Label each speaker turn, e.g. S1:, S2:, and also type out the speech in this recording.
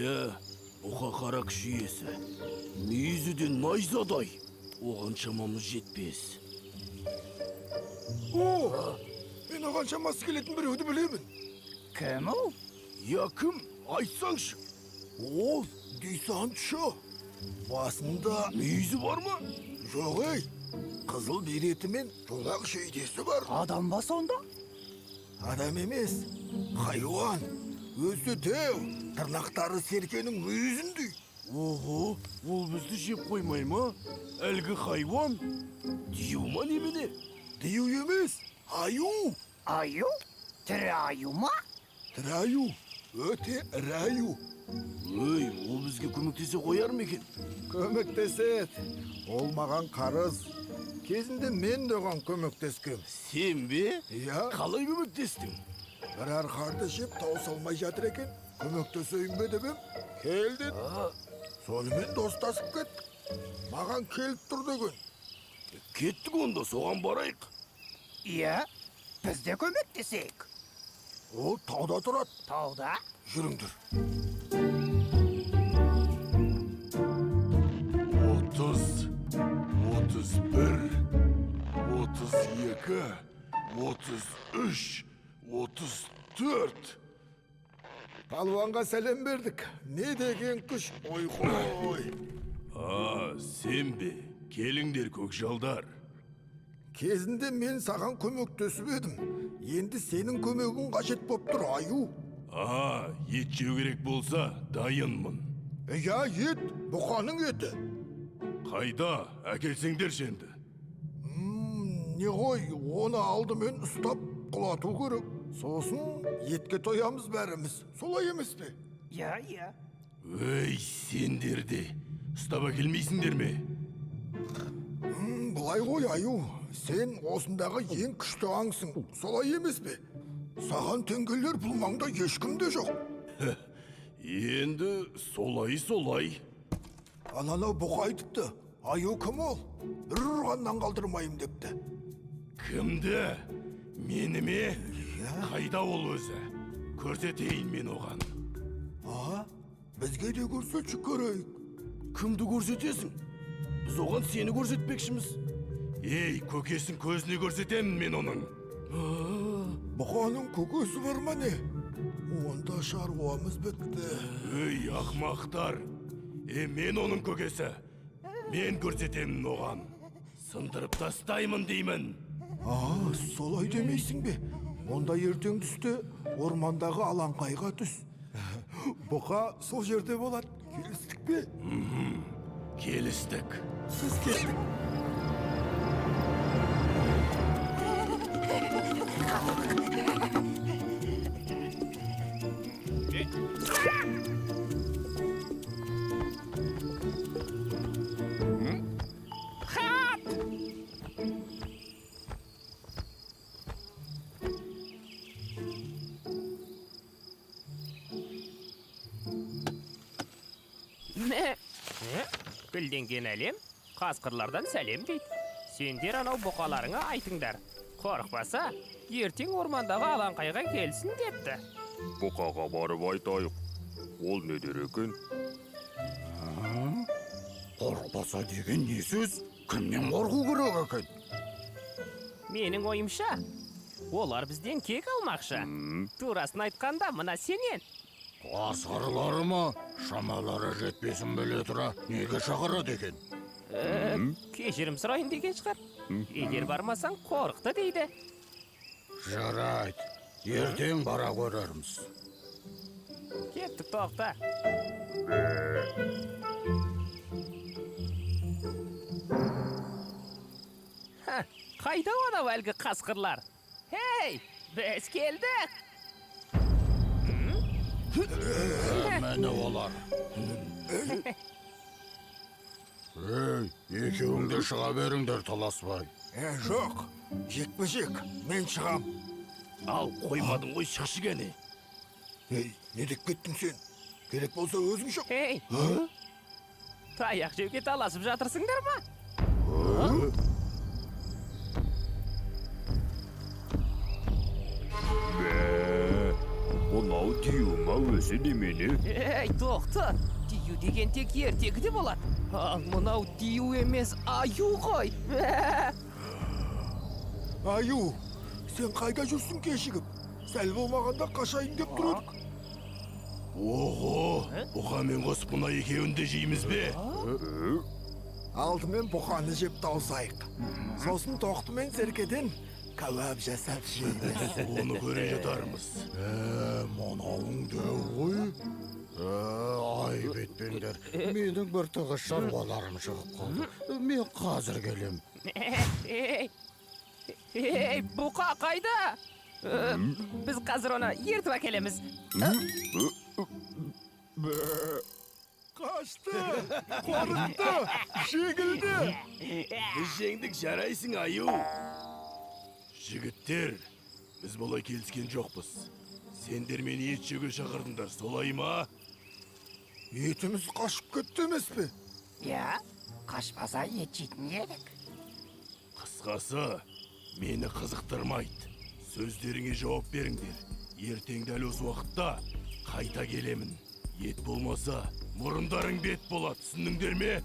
S1: Иә, бұқа қара күш иесі. Мүйізі де найзадай. Оған шамамыз жетпес.
S2: О, мен оған шамасы келетін біреуді білемін.
S3: Кім ол?
S1: Я кім? Айтсаңшы.
S2: Ол десантшы. Басында
S1: Мүйізі бар ма?
S2: Жоқ ей, қызыл береті мен жолақ жейдесі бар.
S3: Адам ба сонда?
S2: Адам емес, хайуан. Өзі дәу, тырнақтары серкенің мүйізіндей.
S1: Ого, ол бізді жеп қоймай ма? Әлгі хайуан? Дию ма немене?
S2: Дию емес, аю.
S3: Аю? Тірі аю ма?
S2: Тірі аю, өте ірі аю.
S1: Өй, ол бізге көмектесе қояр ма екен?
S2: Көмектеседі. Ол маған қарыз. Кезінде мен де оған көмектескем.
S1: Сен бе?
S2: Иә.
S1: Қалай көмектестің?
S2: Бір арқарды жеп тауыса алмай жатыр екен. Көмектесейін бе деп ем. Кел деді. Сонымен достасып кеттік. Маған келіп тұр деген.
S1: Кеттік онда, соған барайық.
S3: Иә, біз де көмектесейік.
S2: Ол тауда тұрады.
S3: Тауда?
S2: Жүріңдер.
S1: 30, 31, 32, 33, 34.
S2: Палуанға сәлем бердік. Не деген күш? Ой қой.
S1: А, сен бе? Келіңдер, көкжалдар.
S2: Кезінде мен саған көмектесіп едім. Енді сенің көмегің қажет боп тұр, аю.
S1: А, ет жеу керек болса, дайынмын.
S2: Иә, ет, бұқаның еті.
S1: Қайда? Әкелсеңдерші енді.
S2: Не ғой, оны алдымен ұстап құлату керек. Сосын етке тоямыз бәріміз. Солай емес пе?
S3: Иә, иә.
S1: Өй, сендер де. Ұстап әкелмейсіңдер ме?
S2: Былай ғой, аю, сен осындағы ең күшті аңсың. Солай емес пе? Саған теңгелер бұл маңда ешкім де жоқ.
S1: Енді солай солай.
S2: Ананау бұқа айтыпты. Аю кім ол? Бір ұрғаннан қалдырмаймын депті.
S1: Кімді? Мені ме? Қайда ол өзі? Көрсетейін мен оған.
S2: А, бізге де көрсетші көрейік.
S1: Кімді көрсетесің? Біз оған сені көрсетпекшіміз. Ей, көкесін көзіне көрсетемін мен оның.
S2: Бұқаның көкесі бар ма не? Онда шаруамыз бітті.
S1: Өй, ақмақтар. Е, мен оның көкесі. Мен көрсетемін оған. Сындырып тастаймын деймін.
S2: А, солай демейсің бе? Онда ертең түсте ормандағы алаңқайға түс. Бұқа сол жерде болады. Келістік пе?
S1: Келістік.
S2: Біз кеттік.
S3: Хат!
S4: Мә. Гүлденген әлем қасқырлардан сәлем дейді. Сендер анау бұқаларыңа айтыңдар. Қорықпаса, ертең ормандағы алаңқайға келсін депті.
S5: Бұқаға барып айтайық. Ол не дер екен?
S6: Қорықпаса деген не сөз? Кімнен қорқу керек екен?
S4: Менің ойымша, олар бізден кек алмақшы. Турасын айтқанда, мына сенен.
S6: Қасқырлары ма? Шамалары жетпесін біле тұра неге шақырады екен?
S4: Кешірім сұрайын деген шығар. Егер бармасаң, қорықты дейді.
S6: Жарайды, ертең бара көрерміз.
S4: Кеттік, тоқта. Ха, қайда анау әлгі қасқырлар? Хей, біз келдік.
S6: Міне олар. Ей, екеуің де шыға беріңдер таласпай.
S2: Е, жоқ. Жекпе-жек, мен шығам.
S1: Ал, қоймадың ғой, шықшы кәне.
S2: Ей, не деп кеттің сен? Керек болса өзің шық.
S4: Хей! Таяқ жеуге таласып жатырсыңдар ма?
S5: Мынау Дию ма өзі немене?
S4: Ей, тоқты! Дию деген тек ертегіде болады. Ал мынау дию емес, аю ғой.
S2: Аю, сен қайда жүрсің кешігіп? Сәл болмағанда қашайын деп тұр едік.
S1: Ого, бұқамен қосып мына екеуін де жейміз бе?
S2: Алдымен бұқаны жеп тауысайық. Сосын тоқты мен серкеден кәуап жасап жейміз.
S1: Оны көре жатармыз.
S6: Ә, мынауың дәу ғой. Ә, айып етпеңдер. Менің бір тығыз шаруаларым шығып қалды. Мен қазір келем.
S4: Ей, ей, бұқа қайда? Біз қазір оны ертіп әкелеміз.
S2: Қашты, қорықты, жеңілді.
S1: Біз жеңдік, жарайсың, аю. Жігіттер, біз бұлай келіскен жоқпыз. Сендер мені ет жеуге шақырдыңдар, солай ма?
S2: Етіміз қашып кетті емес пе?
S3: Иә, қашпаса ет жейтін едік.
S1: Қысқасы, мені қызықтырмайды. Сөздеріңе жауап беріңдер. Ертең дәл осы уақытта қайта келемін. Ет болмаса, мұрындарың бет болады, түсіндіңдер ме?